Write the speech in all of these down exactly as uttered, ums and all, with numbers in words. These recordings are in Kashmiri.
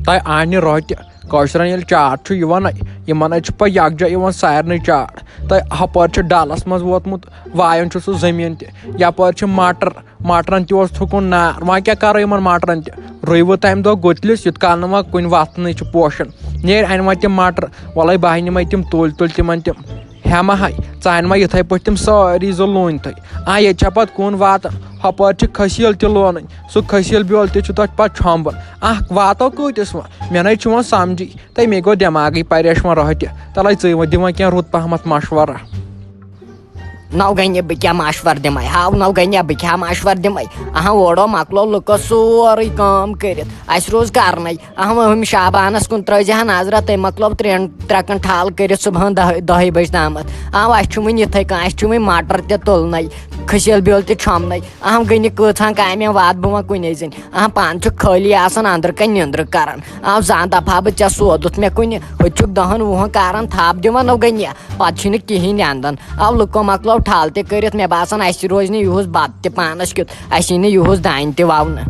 تۄہہِ آنہِ رۄتہِ کٲشرٮ۪ن ییٚلہِ چار چھُ یِوان، یِمن اَتہِ چھُ پَتہٕ یکجا یِوان سارنٕے چار۔ تۄہہِ ہُپٲرۍ چھُ ڈلس منٛز ووتمُت، وایان چھُ سُہ زٔمیٖن تہِ، یپٲرۍ چھِ مٹر، مٹرن تہِ اوس تھُکُن نار۔ وۄنۍ کیٛاہ کرو یِمن مٹرن تہِ؟ رُیوٕ تمہِ دۄہ گُتلِس، یُت کال نہٕ وۄنۍ کُنہِ وۄتھنٕے چھُ پوشان۔ نیرِ انہِ وۄنۍ تِم مٹر، وۄلے بہٕ ہا نِمے تِم تُلۍ تُلۍ تِمن تِم۔ ہٮ۪مہٕ ہاے، ژٕ اَنہِ وۄنۍ یِتھَے پٲٹھۍ تِم سٲری زٕ لوٗنۍ تھٲے۔ آ، ییٚتہِ چھا پَتہٕ کُن واتان؟ ہُپٲرۍ چھِ کھٔسیٖل تہِ لونٕنۍ، سُہ کھٔسیٖل بیول تہِ چھُ تَتھ پَتہٕ چھۄمبُن۔ اَکھ واتو کۭتِس وۄنۍ؟ مےٚ نَے چھُ وۄنۍ سَمجھی، تہٕ مےٚ گوٚو دٮ۪ماغٕے پریشان رۄہَتہِ۔ تَلَے ژٕے وۄنۍ دِ وۄنۍ کینٛہہ رُت پَہمَتھ مَشوَرہ۔ نو گٔنہِ بہٕ کیٛاہ مَشوَرٕ دِمَے؟ ہاو، نو گٔنہِ بہٕ کیٛاہ مَشوَرٕ دِمَے؟ اَہَن، اورو مۄکلو لُکو سورُے کٲم کٔرِتھ، اَسہِ روٗز کَرنَے۔ اہم اہم شابانس کُن ترٲوزِ ہا نظرہ، تٔمۍ مۄکلوو ترٛٮ۪ن ترٛکن ٹھال کٔرِتھ صُبحن دَہہِ، دَہہِ بجہِ تامتھ۔ اہم، اَسہِ چھُ وُنہِ یِتھَے کٔنۍ، اَسہِ چھُ وُنہِ مٹر تہِ تُلنَے، کھٔسیٖل بیول تہِ چھۄمبنَے۔ اہم، گٔے نہٕ کۭژہن کامٮ۪ن واتہٕ بہٕ وۄنۍ کُنے زٔنۍ۔ اہم، پانہٕ چھُ خٲلی آسان أنٛدرٕ کَنۍ نیٚنٛدرٕ کران۔ اہم، زانٛہہ دَپہٕ ہا بہٕ ژےٚ سودُتھ مےٚ کُنہِ، ہُتہِ چھُکھ دَہن وُہن کارن تھپھ دِوان، نو گٔے نہ، پتہٕ چھُنہٕ کِہیٖنۍ اندان۔ اہم، لُکو مۄکلوو ٹھال تہِ کٔرِتھ، مےٚ باسان اَسہِ روزِ نہٕ یُہُس بتہٕ تہِ پانس کیُتھ، اَسہِ یی نہٕ یُہُس دانہِ تہِ وونہٕ۔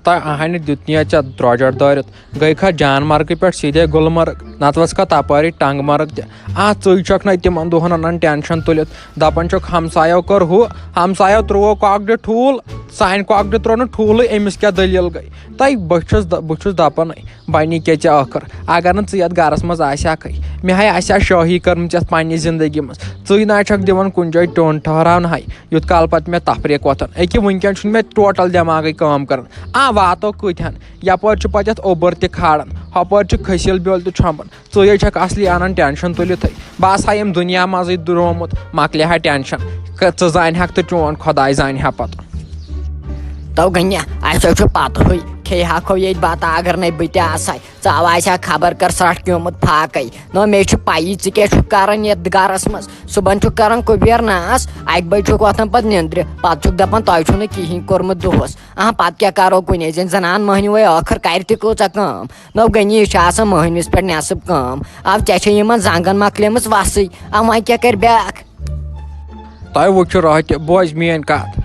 تۄہہِ اہنہِ دیُت نہٕ ژےٚ درٛۄجر دٲرِتھ، گٔے کھا جان مرگہٕ پٮ۪ٹھ سیٖدے گُلمرگ، نتہٕ وَسکھا تپٲری ٹنٛگ مرگ تہِ۔ آ، ژٕے چھکھ نہ تِمن دۄہن انان ٹینشن تُلِتھ، دپان چھکھ، ہمسایو کٔر ہُہ، ہمسایو ترٛوو کۄکرِ ٹھوٗل، سانہِ کۄکرِ ترٛوو نہٕ ٹھوٗلٕے، أمِس کیٛاہ دٔلیٖل گٔے؟ تۄہہِ، بہٕ چھُس د-، بہٕ چھُس دپان، بنی کیٛاہ ژےٚ ٲخٕر؟ اگر نہٕ ژٕ یتھ گرس منٛز آسہِ ہکھٕے، مےٚ ہاے آسہِ ہا شٲہی کٔرمٕژ یتھ پننہِ زندگی منٛز۔ ژٕے نہ چھکھ دِوان کُنہِ جایہِ ٹیوٚن ٹھہراونہٕ ہاے، یُتھ کال پتہٕ مےٚ تفریٖق وۄتھان۔ أکہِ وٕنکیٚن چھُنہٕ مےٚ ٹوٹل دٮ۪ماغٕے کٲم کران۔ آ، واتو کۭتہن؟ یپٲرۍ چھُ پتہٕ یتھ اوٚبُر تہِ کھالان، ہپٲرۍ چھُ کھٔسیٖل بیول تہِ چھۄمبان۔ ژٕے چھکھ اصلی انان ٹینشن تُلِتھٕے۔ بہٕ آسہٕ ہا ییٚمہِ دُنیا منٛزٕے درٛومُت، مۄکلہِ ہا ٹینشن۔ ک-، ژٕ زانہِ ہکھ تہٕ چون خۄداے زانہِ ہا پتہٕ۔ تو گٔنیا، اَسہِ حظ چھُ پتہٕے، کھیٚیہِ ہا کھو ییٚتہِ بتہٕ اگر نے بہٕ تہِ آسہٕ ہا۔ ژٕ آو آسہِ ہا خبر کر سرٛٹھ کیومُت فاقے۔ نو مےٚ چھُ پَیی ژٕ کیٛاہ چھُکھ کران یَتھ گرس منٛز۔ صُبحن چھُکھ کران کُبیر ناس، اَکہِ بجہِ چھُکھ وۄتھان پتہٕ نیٚنٛدرِ، پتہٕ چھُکھ دپان تۄہہِ چھُو نہٕ کِہیٖنۍ کوٚرمُت دۄہس۔ اہاں، پتہٕ کیٛاہ کرو کُنے زٔنۍ؟ زنان مٔہنِوے ٲخٕر کرِ تہِ کۭژاہ کٲم؟ نو گٔنی، یہِ چھِ آسان مٔہنوِس پٮ۪ٹھ نٮ۪صٕب کٲم۔ اَو ژےٚ چھے یِمن زنٛگن مۄکلیمٕژ وسٕے، اَو وۄنۍ کیٛاہ کرِ بیٛاکھ؟ تۄہہِ وٕچھِو راتھ تہِ، بوز میٛٲنۍ کتھ،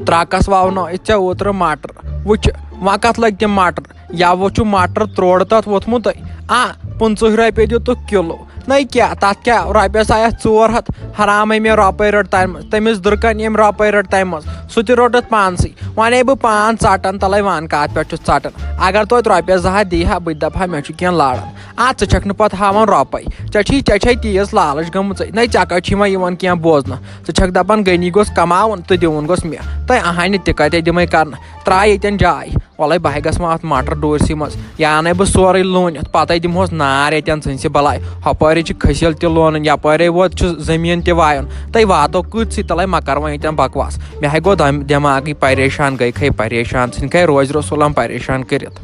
ترٛکس وونٲیِتھ ژےٚ اوترٕ مٹر، وٕچھ وۄنۍ کتھ لٔگۍ تِم مٹر؟ یوٕ چھُ مٹر ترٛوڑٕ تتھ ووٚتھمُتٕے۔ آ، پٕنٛژٕہ رۄپیہِ دِتُکھ کِلوٗ۔ نَے کیٛاہ، تَتھ کیٛاہ، رۄپیَس آیَس ژور ہَتھ، حرامَے مےٚ رۄپَے رٔٹ تَمہِ منٛز، تٔمِس دٕرکَن ییٚمۍ رۄپَے رٔٹ تَمہِ منٛز، سُہ تہِ روٚٹُتھ پانسٕے۔ وۄنۍ ہے بہٕ پان ژَٹان، تَلَے وَن کَتھ پٮ۪ٹھ چھُس ژَٹان۔ اگر توتہِ رۄپیَس زٕ ہَتھ دی ہا، بہٕ تہِ دَپہٕ ہا، مےٚ چھُ کینٛہہ لاران۔ اَتھ ژٕ چھَکھ نہٕ پَتہٕ ہاوان رۄپَے، ژےٚ چھی، ژےٚ چھے تیٖژ لالٕچ گٔمٕژٕے، نَے ژےٚ کَتہِ چھُے وۄنۍ یِوان کینٛہہ بوزنہٕ؟ ژٕ چھَکھ دَپان، غنی گوٚژھ کَماوُن تہٕ دیُن گوٚژھ مےٚ۔ تۄہہِ اَہَنہِ تہِ کَتہِ دِمَے کَرنہٕ، ترٛاو ییٚتٮ۪ن جاے۔ وَلَے بہٕ ہے گژھٕ وۄنۍ اَتھ مَٹر ڈوٗرسٕے منٛز، یہِ اَنَے بہٕ سورُے لوٗنِتھ، پَتَے دِمہوس نار ییٚتٮ۪ن ژھٕنسہِ بَلاے۔ ہُپٲرۍ چھِ کھٔسیٖل تہِ لونُن، یَپٲرۍ ووت چھُ زٔمیٖن تہِ وایُن۔ تۄہہِ واتو کۭتسٕے، تَلَے مہ کَر وۄنۍ ییٚتٮ۪ن بکواس۔ مےٚ ہے گوٚو دَم-، دٮ۪ماغٕے پریشان، گٔے کھے پریشان، ژھٕنۍ کھے روزِ رسوٗلَن پریشان کٔرِتھ۔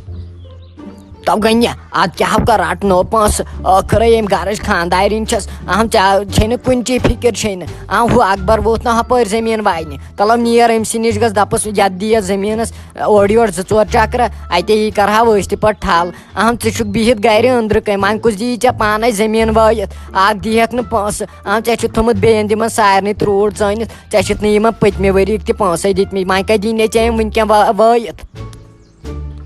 تو گٔنہِ، اَتھ کیٛاہ ہو کَر رَٹنو پونٛسہٕ؟ ٲخٕرَے ییٚمہِ گَرٕچ خانٛدارِنۍ چھَس، اَہَم ژےٚ چھے نہٕ کُنچی فِکِر چھے نہٕ۔ اَہَم ہُہ اکبر ووت نہ ہُپٲرۍ زٔمیٖن واینہِ۔ تَلو نیر أمۍ سٕے نِش، گژھ دَپَس، یَتھ دِیَتھ زٔمیٖنَس اورٕ یورٕ زٕ ژور چکرٕ، اَتے یی کرہاو أسۍ تہِ پَتہٕ ٹھل۔ اہم، ژٕ چھُکھ بِہِتھ گرِ أنٛدرٕ کَنۍ، وۄنۍ کُس دِیی ژےٚ پانے زٔمیٖن وٲیِتھ؟ اکھ دِیہکھ نہٕ پونٛسہٕ۔ اہم، ژےٚ چھُتھ تھوٚمُت بیٚین تِمن سارنٕے تروٹ ژٲنِتھ، ژےٚ چھُتھ نہٕ یِمن پٔتمہِ ؤریِکۍ تہِ پونٛسے دِتمٕتۍ، وۄنۍ کتہِ دِنۍ ژےٚ یِم وٕنکیٚن وا-، وٲیِتھ؟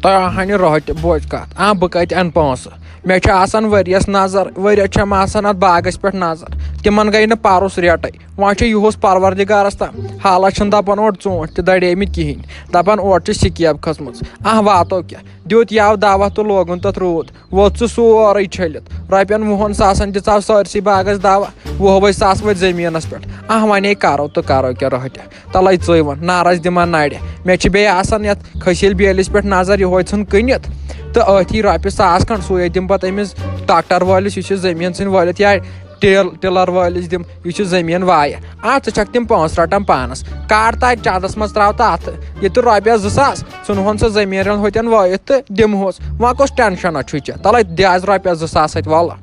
تۄہہِ آہنہِ رۄہہ تہِ بوزِ کتھ، آ، بہٕ کتہِ انہٕ پونٛسہٕ؟ مےٚ چھِ آسان ؤریَس نظر، ؤریَس چھَم آسان اَتھ باغَس پٮ۪ٹھ نظر۔ تِمَن گٔے نہٕ پَرُس ریٹَے۔ وۄنۍ چھُ یُہُس پروردگارَس تام۔ حالَس چھِنہٕ دَپان اورٕ ژوٗنٛٹھۍ تہِ دَڑیمٕتۍ کِہیٖنۍ۔ دَپان اورٕ چھِ سِکیب کھٔژمٕژ۔ اَہ، واتو کیٛاہ؟ دیُت یَوٕ دَوا تہٕ لوگُن تَتھ روٗد۔ ووٚتھ سُہ سورُے چھٔلِتھ۔ رۄپیَن وُہَن ساسَن دِژاو سٲرسٕے باغَس دَوا۔ وُہوَے ساس وٲتۍ زٔمیٖنَس پٮ۪ٹھ۔ اَہ، وۄنۍ ہے کَرو تہٕ کَرو کیٛاہ رۄہٹہِ؟ تَلَے ژٕے وَن، نارَس دِمہٕ نَرِ۔ مےٚ چھِ بیٚیہِ آسان یَتھ کھٔسیٖل بیلِس پٮ۪ٹھ نظر، یِہوے ژھٕن کٕنِتھ۔ تہٕ أتھی رۄپیہِ ساس کھنٛڈ، سُے دِمہٕ پَتہٕ أمِس ٹرٛاکٹر وٲلِس، یُس یہِ زٔمیٖن ژھٕنہِ وٲلِتھ، یا ٹِل-، ٹِلر وٲلِس دِمہٕ، یُس یہِ زٔمیٖن وایہِ۔ آ، ژٕ چھَکھ تِم پونٛسہٕ رَٹان پانَس۔ کَڑ تَتہِ چَندَس منٛز، ترٛاو تہٕ اَتھ۔ ییٚتہِ رۄپیَس زٕ ساس، ژھٕنہون سُہ زٔمیٖن رَل ہوٚتٮ۪ن وٲیِتھ تہٕ دِمہوس۔ وۄنۍ کۄس ٹٮ۪نشَنا چھُے ژےٚ؟ تَلَے دِ آز رۄپیَس زٕ ساس اَتہِ وَلہٕ۔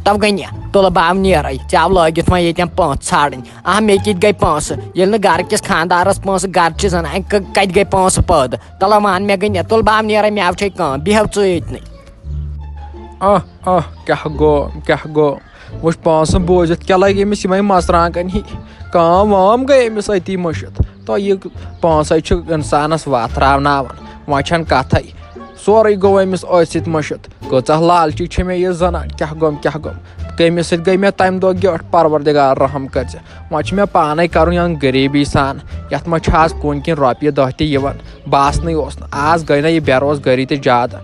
تو گٔنیا، تُلہٕ باو نیرَے، ژےٚ آو لٲگِتھ وۄنۍ ییٚتٮ۪ن پونٛسہٕ ژھانٛڈٕنۍ۔ آ، مےٚ کِتھ گٔے پونٛسہٕ، ییٚلہِ نہٕ گَرٕ کِس خانٛدارَس پونٛسہٕ، گَرٕ چہِ زَنانہِ ک-، کَتہِ گٔے پونٛسہٕ پٲدٕ؟ تَلہٕ وَن مےٚ گٔنیا، تُلہٕ باو نیرَے، مےٚ آو چھے کٲم، بیٚہو ژٕے أتنٕے۔ آہ، آہ، کیٛاہ گوٚو، کیٛاہ گوٚو؟ وٕچھ پونٛسہٕ بوٗزِتھ کیٛاہ لَگہِ أمِس یِمَے مَژرانٛگَن ہی۔ کٲم وٲم گٔے أمِس أتی مٔشِتھ۔ تو یہِ پونٛسَے چھُ اِنسانَس وَتھ راوناوان، وۄنۍ چھَنہٕ کَتھَے۔ سورُے گوٚو أمِس أتھۍ سۭتۍ مٔشِتھ۔ کۭژاہ لالچی چھِ مےٚ یہِ زنان، کیٛاہ گوٚم، کیٛاہ گوٚم؟ کٔمِس سۭتۍ گٔے مےٚ تَمہِ دۄہ گیٚٹھ؟ پروردگار رحم کٔرۍ زِ۔ وۄنۍ چھِ مےٚ پانے کرُن یَنہٕ غریٖبی سان۔ یَتھ منٛز چھِ آز کُنہِ کِنۍ رۄپیہِ دَہ تہِ یِوان۔ باسنٕے اوس نہٕ۔ آز گٔے نہ یہِ بے روزگٲری تہِ زیادٕ۔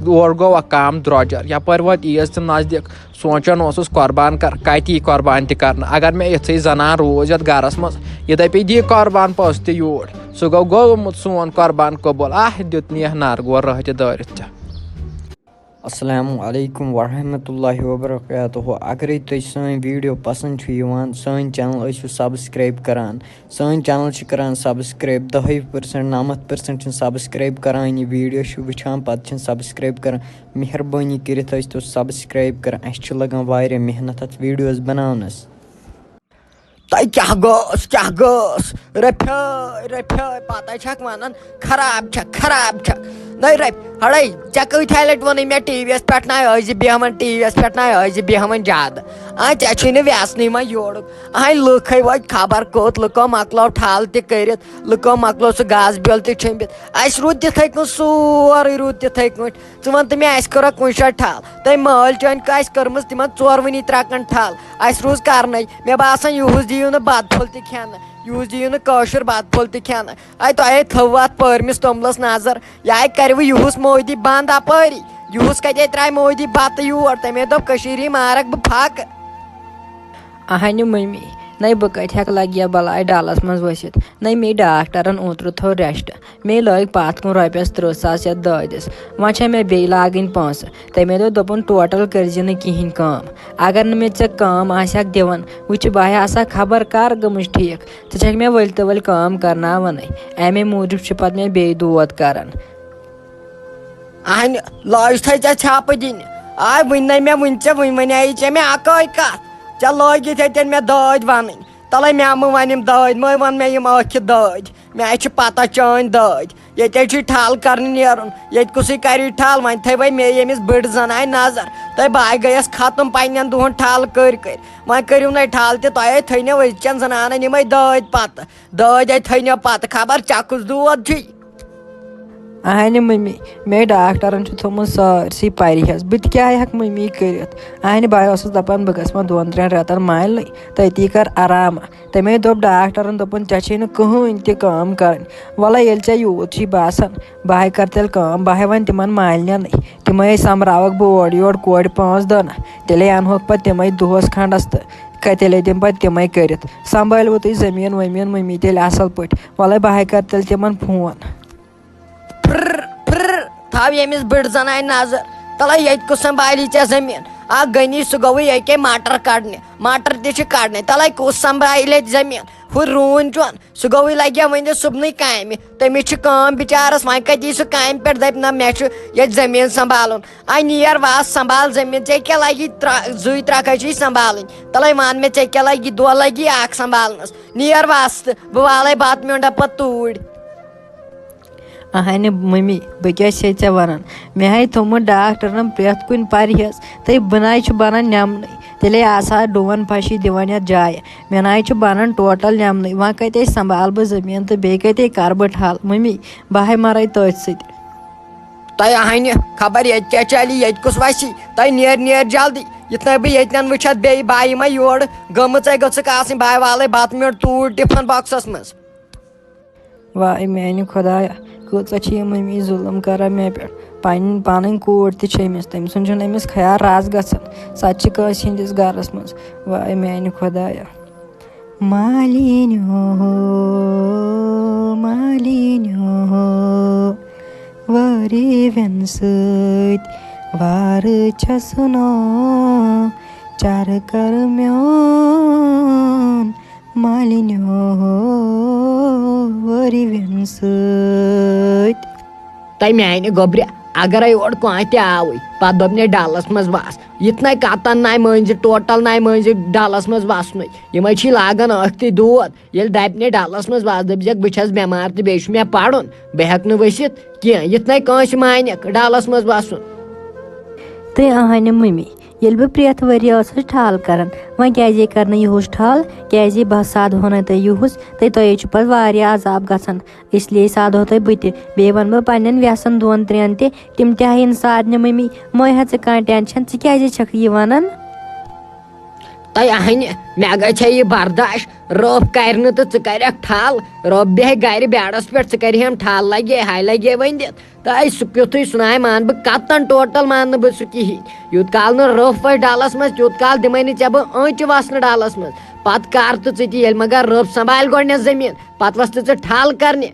اور گوٚو اکھ کام درٛۄجر۔ یپٲرۍ وٲتۍ عیٖد تہِ نزدیٖک۔ سونٛچان اوسُس قۄربان کر، کتہِ یی قۄربان تہِ کرنہٕ؟ اگر مےٚ یِژھٕے زنان روٗز یتھ گرس منٛز، یہِ دپہِ دی قۄربان پٔژھ تہِ یوٗرۍ۔ سُہ گوٚو گوٚمُت سون قۄربان قبول۔ آہ، دیُت نیر نار، گوٚو رٲہ تہِ دٲرِتھ ژےٚ۔ السلام علیکم ورحمۃ اللہ وبرکاتہ۔ اگرے تۄہہِ سٲنۍ video پسند چھُ یِوان، سٲنۍ channel ٲسِو subscribe کران۔ سٲنۍ channel چھِ کران subscribe، دَہے percent، نَمَتھ percent چھِنہٕ subscribe کران۔ یہِ video چھِ وٕچھان، پتہٕ چھِنہٕ subscribe کران۔ مہربٲنی کٔرِتھ ٲسۍ تو subscribe کران، اَسہِ چھِ لگان واریاہ محنت اَتھ videos بناونس۔ تۄہہِ کیٛاہ گوٚژھ، کیٛاہ گوٚژھ؟ رٔپھیٲے، رٔپھیٲے، پتہٕ چھکھ ونان، خراب چھکھ، خراب چھکھ۔ نٔے رٔپھۍ، ہڑے، ژےٚ کۭتۍ لٹہِ ووٚنُے مےٚ ٹی وی یس پٮ۪ٹھ نہ ٲسۍ زِ بیہوان، ٹی وی یس پٮ۪ٹھ نہ ٲسۍ زِ بیہوان زیادٕ۔ آ، ژےٚ چھُے نہٕ ویسنٕے وۄنۍ یورُک۔ آہَے لُکھ ہے وٲتۍ خبر کوٚت، لُکو مۄکلٲو ٹھل تہِ کٔرِتھ، لُکو مۄکلٲو سُہ گاسہٕ بیول تہِ چھٔمبِتھ۔ اَسہِ روٗد تِتھَے کٔنۍ، سورُے روٗد تِتھَے کٔنۍ۔ ژٕ وَن تہٕ مےٚ، اَسہِ کٔرا کُنہِ جایہِ ٹھل؟ تٔمۍ مٲلۍ چٲنۍ کٲنٛسہِ کٔرمٕژ تِمَن ژورؤنی ترٛکَن ٹھل؟ اَسہِ روٗز کَرنَے۔ مےٚ باسان، یُہُس دِیِو نہٕ بَتہٕ پھوٚل تہِ کھٮ۪نہٕ، یُہُس دِیِو نہٕ کٲشُر بَتہٕ پھوٚل تہِ کھٮ۪نہٕ۔ اَے تۄہے تھٲووُ اَتھ پٲرمِس توٚملَس نظر، یہِ ہَے کَرِوٕ یُہُس مودی بنٛد اَپٲری۔ یُہُس کَتے ترٛایہِ مودی بَتہٕ یور؟ تٔمۍ دوٚپ، کٔشیٖرِ مارَکھ بہٕ پھَکہٕ۔ اہنہِ مٔمی، نَے بہٕ کَتہِ ہٮ۪کہٕ لَگہِ یا بَلاے ڈَلَس منٛز ؤسِتھ؟ نَے مے ڈاکٹرَن اوترٕ تھوٚو rest۔ مے لٲگۍ پَتھ کُن رۄپیَس تٕرٛہ ساس یَتھ دٲدِس۔ وۄنۍ چھےٚ مےٚ بیٚیہِ لاگٕنۍ پونٛسہٕ۔ تٔمۍ دوٚپ، دوٚپُن، total کٔرۍ زِ نہٕ کِہیٖنۍ کٲم۔ اگر نہٕ مےٚ ژےٚ کٲم آسہِ ہَکھ دِوان، وٕچھِ بہٕ ہا آسہٕ ہا خبر کَر گٔمٕژ ٹھیٖک۔ ژٕ چھَکھ مےٚ ؤلۍ تہٕ ؤلۍ کٲم کَرناوانٕے۔ اَمے موٗجوٗب چھِ پَتہٕ مےٚ بیٚیہِ دود کَران۔ اہنہِ، لٲج تھٲے ژےٚ ژھاپہٕ دِنہِ۔ آے وٕنۍ نے مےٚ، وٕنۍ ژےٚ، وٕنۍ وَنے ژےٚ مےٚ اَکٲے کَتھ۔ ژےٚ لٲگِتھ ہے تیٚلہِ مےٚ دٲدۍ وَنٕنۍ۔ تَلَے مےٚ مہٕ وَن یِم دٲدۍ، مہٕ وَن مےٚ یِم ٲکھِتھ دٲدۍ۔ مےٚ ہے چھِ پَتہ چٲنۍ دٲدۍ۔ ییٚتہِ ہے چھُے ٹھل کَرنہِ نیرُن۔ ییٚتہِ کُسٕے کَرِ ٹھل؟ وۄنۍ تھٲوٕے مے ییٚمِس بٕڈ زَنانہِ نظر۔ تہٕ بہٕ ہے گٔیَس ختم پنٛنٮ۪ن دۄہَن ٹھل کٔرۍ کٔرۍ۔ وۄنۍ کٔرِو نَے ٹھل تہِ، تۄہے تھٲینو أزچٮ۪ن زَنانَن یِمَے دٲدۍ پَتہٕ۔ دٲدۍ ہے تھٲینو پَتہٕ، خبر ژےٚ کُس دود چھُے۔ اہنہِ مٔمی، مے ڈاکٹرن چھُ تھوٚمُت سٲرسٕے پرہیز، بہٕ تہِ کیٛاہ ہٮ۪کہٕ مٔمی کٔرِتھ؟ اہنہِ بہٕ اوسُس دپان بہٕ گژھٕ وۄنۍ دۄن ترٛٮ۪ن رٮ۪تن مالنٕے، تٔتی کر آرامہ۔ تٔمے دوٚپ ڈاکٹرن، دوٚپُن، ژےٚ چھے نہٕ کٕہٕنۍ تہِ کٲم کرٕنۍ۔ وَلے ییٚلہِ ژےٚ یوٗت چھُے باسان، بہٕ ہاے کرٕ تیٚلہِ کٲم، بہٕ ہاے وۄنۍ تِمن مالنٮ۪نٕے۔ تِمے سۄمبراوکھ بہٕ اورٕ یورٕ کورِ پانٛژھ دہ نہ، تیٚلے انہوکھ پتہٕ تِمے دۄہس کھنڈس تہٕ ک-، تیٚلے دِمہٕ پتہٕ تِمے کٔرِتھ۔ سنبھٲلِو تُہۍ زٔمیٖن ؤمیٖن مٔمی تیٚلہِ اصل پٲٹھۍ۔ وَلے بہٕ ہاے کرٕ تیٚلہِ تِمن فون۔ پھر، پھر، تھاو ییٚمِس بٕڈ زنانہِ نظر۔ تَلے ییٚتہِ کُس سنبھالی ژےٚ زٔمیٖن؟ اکھ غنی، سُہ گوٚوُے ییٚکے مٹر کڑنہِ۔ مٹر تہِ چھِ کڑنہِ۔ تَلے کُس سنبھالہِ ییٚتہِ زٔمیٖن؟ ہُہ روٗن چون، سُہ گوٚوُے لگہِ ہا وٕنہِ صُبنٕے کامہِ۔ تٔمِس چھِ کٲم بِچارس، وۄنۍ کتہِ یی سُہ کامہِ پٮ۪ٹھ؟ دپہِ، نہ، مےٚ چھُ ییٚتہِ زٔمیٖن سنبھالُن۔ آ، نیر واس سنبھال زٔمیٖن، ژےٚ کیٛاہ لگی ترٛ-، زٕے ترٛکھ چھِ سنبھالٕنۍ۔ تَلے وَن مےٚ، ژےٚ کیٛاہ لگی، دۄہ لگی اکھ سنبھالنس؟ نیر واس تہٕ بہٕ والے بتہٕ میوٚنڈا پتہٕ توٗرۍ۔ اہنہِ مٔمی، بہٕ کیٛاہ چھسے ژےٚ ونان؟ مےٚ ہاے تھوٚمُت ڈاکٹرن پرٛٮ۪تھ کُنہِ پرہیز، تہٕ بہٕ ناے چھُ بنان نٮ۪منٕے۔ تیٚلے آسہٕ ہا ڈوٗن پھشی دِوان یتھ جایہِ۔ مےٚ ناے چھُ بنان total نٮ۪منٕے۔ وۄنۍ کتہِ سنبھال بہٕ زٔمیٖن تہٕ بیٚیہِ کتے کرٕ بہٕ ٹھل؟ مٔمی، بہٕ ہاے مرے تٔتھۍ سۭتۍ۔ تۄہہِ اہنہِ خبر ییٚتہِ کیٛاہ چلی، ییٚتہِ کُس وسی؟ تۄہہِ نیر، نیر جلدی۔ یِتھ نَے بہٕ ییٚتٮ۪ن وٕچھتھ بیٚیہِ بایہِ ما یورٕ گٔمٕژے گٔژھٕکھ آسٕنۍ، بایہِ والے بتہٕ میوٚنڈ توٗرۍ ٹِفن بۄکسس منٛز۔ واے میانہِ خۄدایا، کۭژاہ چھِ یہِ مٔمی ظُلُم کران مےٚ پٮ۪ٹھ۔ پنٕنۍ، پنٕنۍ کوٗر تہِ چھِ أمِس، تٔمۍ سُنٛد چھُنہٕ أمِس خیال رژھ گژھان۔ سۄ تہِ چھِ کٲنٛسہِ ہِنٛدِس گرس منٛز۔ واے میانہِ خۄدایا۔ مالِنیو ہو، مالِنیو ہو، وٲرِوٮ۪ن سۭتۍ وارٕ چھَس نو چرٕ کر میون۔ مالِنیو ہو، وٲرِوٮ۪ن سۭتۍ۔ تۄہہِ میانہِ گوٚبرِ، اگرے اورٕ کانٛہہ تہِ آوٕے، پتہٕ دوٚپ نے ڈلس منٛز وس، یِتھ نَے کتن نَے مٲنزِ، total نَے مٲنزِ ڈلس منٛز وسنُے۔ یِمے چھی لاگان ٲکھتٕے دود۔ ییٚلہِ دپہِ نے ڈلس منٛز وس، دٔپزٮ۪کھ، بہٕ چھس بٮ۪مار تہٕ بیٚیہِ چھُ مےٚ پرُن، بہٕ ہٮ۪کہٕ نہٕ ؤسِتھ کینٛہہ۔ یِتھ نَے کٲنٛسہِ مانٮ۪کھ ڈلس منٛز وسُن۔ تہٕ اہنہِ مٔمی، ییٚلہِ بہٕ پرٛٮ۪تھ ؤریہِ ٲسٕس ٹھال کران، وۄنۍ کیٛازے کر نہٕ یِہُس ٹھال؟ کیٛازِ بہٕ سادہو نہٕ تۄہہِ یِہُس، تہٕ تۄہے چھُ پتہٕ واریاہ عذاب گژھان۔ اس لیے سادہو تۄہہِ بہٕ تہِ۔ بیٚیہِ وَنہٕ بہٕ پنٛنٮ۪ن وٮ۪سَن دۄن ترٛٮ۪ن تہِ، تِم تہِ ہاین سادنہِ مٔمی، مہٕ ہےٚ ژٕ کانٛہہ ٹٮ۪نشَن، ژٕ کیٛازِ چھَکھ یہِ وَنان؟ تۄہہِ اَہَنہِ، مےٚ گژھِ یہِ برداش، روٚف کَرِ نہٕ تہٕ ژٕ کَرٮ۪کھ ٹھل، روٚف بیٚہہِ گَرِ بیڈَس پٮ۪ٹھ، ژٕ کَرِہَم ٹھل لَگے، ہاے لَگے وۄنۍ دِتھ۔ تہٕ سُہ کیُتھُے سُہ ناے مان بہٕ کَتَن ٹوٹَل مان نہٕ بہٕ سُہ کِہیٖنۍ۔ یوٗت کال نہٕ روٚف وَسہِ ڈَلَس منٛز، تیوٗت کال دِمَے نہٕ ژےٚ بہٕ ٲنچہِ وَسنہٕ ڈَلَس منٛز۔ پَتہٕ کَر تہٕ ژٕ تہِ ییٚلہِ، مگر روٚف سنٛبھالہِ گۄڈٕنٮ۪تھ زٔمیٖن، پَتہٕ وَس تہٕ ژٕ ٹھل کَرنہِ۔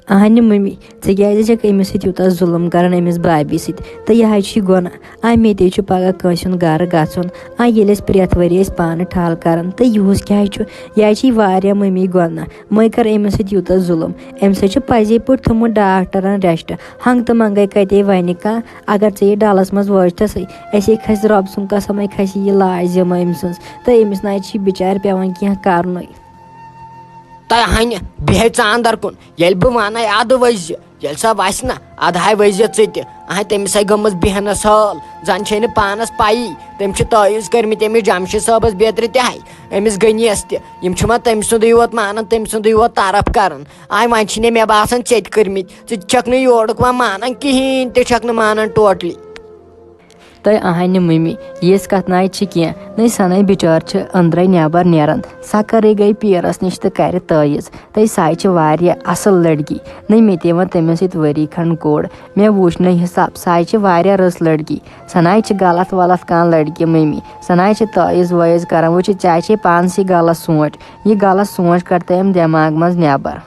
اہنہِ مٔمی، ژٕ کیٛازِ چھَکھ أمِس سۭتۍ یوٗتاہ ظُلُم کَران، أمِس بابی سۭتۍ؟ تہٕ یہِ حظ چھُ یہِ گۄناہ۔ آ، مےٚ تہِ چھُ پَگاہ کٲنٛسہِ ہُنٛد گَرٕ گژھُن۔ آ، ییٚلہِ أسۍ پرٛٮ۪تھ ؤریہِ أسۍ پانہٕ ٹھل کَران، تہٕ یِہُس کیٛازِ چھُ؟ یہِ حظ چھِ یہِ واریاہ مٔمی گۄناہ۔ مٔہ کَر أمِس سۭتۍ یوٗتاہ ظُلُم۔ أمِس حظ چھُ پَزے پٲٹھۍ تھوٚمُت ڈاکٹرَن rest۔ ہنٛگتہٕ منٛگَے کَتے وَنہِ کانٛہہ، اگر ژےٚ یہِ ڈَلَس منٛز وٲتۍ تھَسٕے، اَسے کھَسہِ رۄب سُنٛد قسم، اَسہِ کھَسہِ یہِ لازِم أمۍ سٕنٛز۔ تہٕ أمِس نہ حظ چھِ بِچارِ پٮ۪وان کینٛہہ کَرنُے۔ تۄہہِ ہَنہِ بیٚہہِ ژٕ اَندَر کُن، ییٚلہِ بہٕ وَنَے اَدٕ ؤسۍ زِ، ییٚلہِ سۄ وَسہِ نہ، اَدٕ ہَے ؤسۍ زِ ژٕ تہِ۔ اَہَے تٔمِس ہَے گٔمٕژ بیٚہنَس حٲل، زَن چھے نہٕ پانَس پَیی۔ تٔمۍ چھِ تٲویٖز کٔرمٕتۍ أمِس جَمشیٖد صٲبَس بیترِ تہِ ہَے، أمِس غنیَس تہِ۔ یِم چھِ وۄنۍ تٔمۍ سُنٛدُے یوت مانان، تٔمۍ سُنٛدُے یوت طرف کَران۔ آے وۄنۍ چھِنہٕ مےٚ باسان ژےٚ تہِ کٔرمٕتۍ، ژٕ تہِ چھَکھ نہٕ یورُک وۄنۍ مانان کِہیٖنۍ، تہِ چھَکھ نہٕ مانان totally۔ تہٕ اہنہِ مٔمی، یِژھ کتھ ناے چھِ کینٛہہ، نٔے سنے بچار چھِ أنٛدرے نٮ۪بر نیران۔ سۄ کٔرٕے گٔے پیٖرس نِش تہٕ کرِ تٲیٖز۔ تہٕ ساے چھِ واریاہ اصل لڑکی، نٔے مےٚ تہِ وۄنۍ تٔمِس سۭتۍ ؤری کھنڈ کوٚر۔ مےٚ وٕچھ نٔے حساب، ساے چھِ واریاہ رٕژ لڑکی۔ سناے چھِ غلط ولط کانٛہہ لڑکی مٔمی۔ سناے چھِ تٲیٖز وٲیٖز کران، وۄنۍ چھِ ژےٚ چھے پانسٕے غلط سونٛچ۔ یہِ غلط سونٛچ کڑ تہٕ أمۍ دٮ۪ماغ منٛز نٮ۪بر۔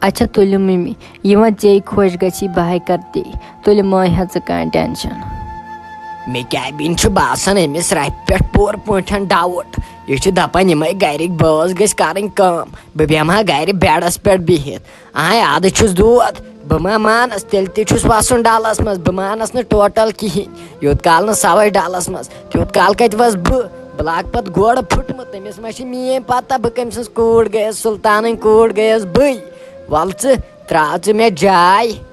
اچھا تُلِو مٔمی، یہِ وۄنۍ ژےٚ خۄش گژھی بہٕ ہاے کرٕ تی۔ تُلِو مہ ہےٚ ژٕ کانٛہہ tension۔ مےٚ کیٛاہ بیٖن چھُ باسان أمِس رَفہِ پٮ۪ٹھ پوٗرٕ پٲٹھۍ doubt۔ یہِ چھُ دَپان یِمَے گَرِکۍ بٲژ گٔژھۍ کَرٕنۍ کٲم، بہٕ بیٚہمہٕ ہا گَرِ بیڈَس پٮ۪ٹھ بِہِتھ۔ آے اَدٕ چھُس دود، بہٕ ما مانَس، تیٚلہِ تہِ چھُس وَسُن ڈَلَس منٛز، بہٕ مانَس نہٕ total کِہیٖنۍ۔ یوٗت کال نہٕ سۄ وَسہِ ڈَلَس منٛز، تیوٗت کال کَتہِ وَسہٕ بہٕ؟ بہٕ لاگہٕ پَتہٕ گۄڈٕ پھُٹمُت، تٔمِس ما چھِ میٛٲنۍ پَتہ، بہٕ کٔمۍ سٕنٛز کوٗر گٔیَس، سُلطانٕنۍ کوٗر گٔیَس بٕے۔ وَلہٕ ژٕ، ترٛاو ژٕ مےٚ جاے۔